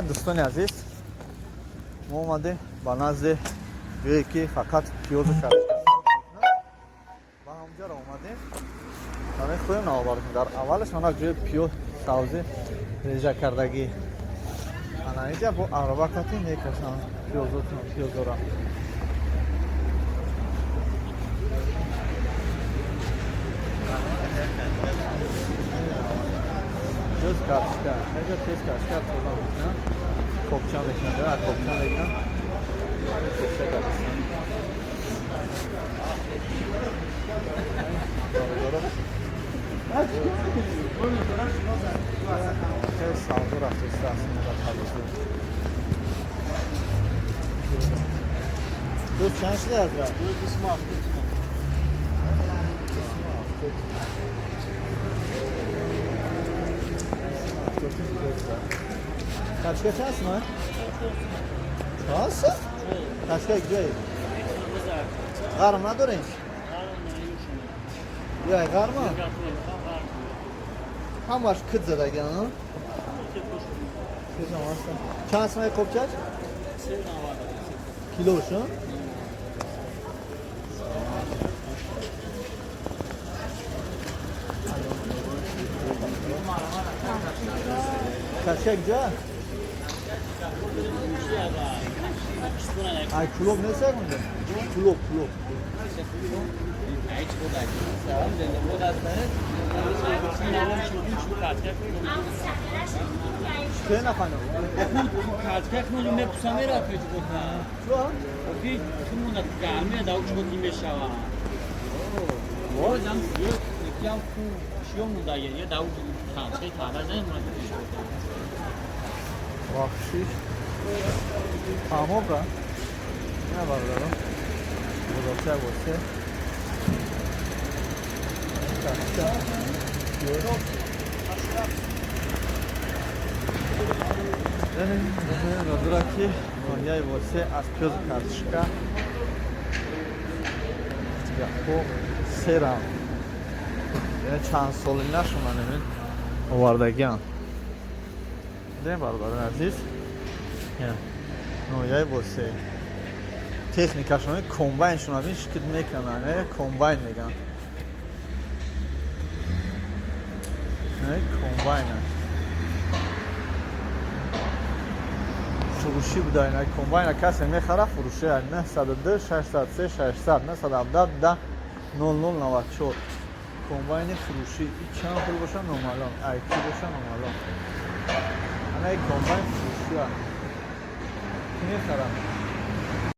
Дӯстони азиз, мо омадем ба назди ҷое ки фақат пиёзу картошка ба ҳамҷаро омадем. Мехоҳем навобар дар аввалаш ана ҷои пиёз савзӣ реза кардагӣ. Ана инҷа бо ароба кати мекашанд пиёзора. Пиёз картошка, инҷа пиёз картошка тоза мекунанд, копча мекунанд, копча мекунанд. Копча кардастанд. Хеле савдо рафтааст Ду чанд шуда аз ра? Картошка чанд сомон? 400? Картошка ҷое? Ғарм надорем? Ё ғарма? Ҳамаш кит задагиан? Чанд сомон копчаш? Килош, а? Картошка ҷо? Ай кулоб нест ягонҷо? Кулоб, кулоб. Чӣ нафаҳмидам? Бахшиш. Фаҳмобра? Не бародаро. Бозорча босе. Бародаро ки ноҳияи Восе аз пиёзу картошка яхо серам. Яъне чанд соли нашуман ин овардагиам. Дем бародарони азиз. Ноҳияи Восе. Техникашон комбайншон ин шикит мекунанд, комбайн мегӯянд. Комбайн фурӯшӣ буда. Ина комбайна касе мехара, фурӯшӣ 902 603 600 917 10 0094. Комбайни фурӯшӣ чанд пул боша номаълум, ай ки боша номаълум. Ана комбайн фурӯшӣ ки мехара.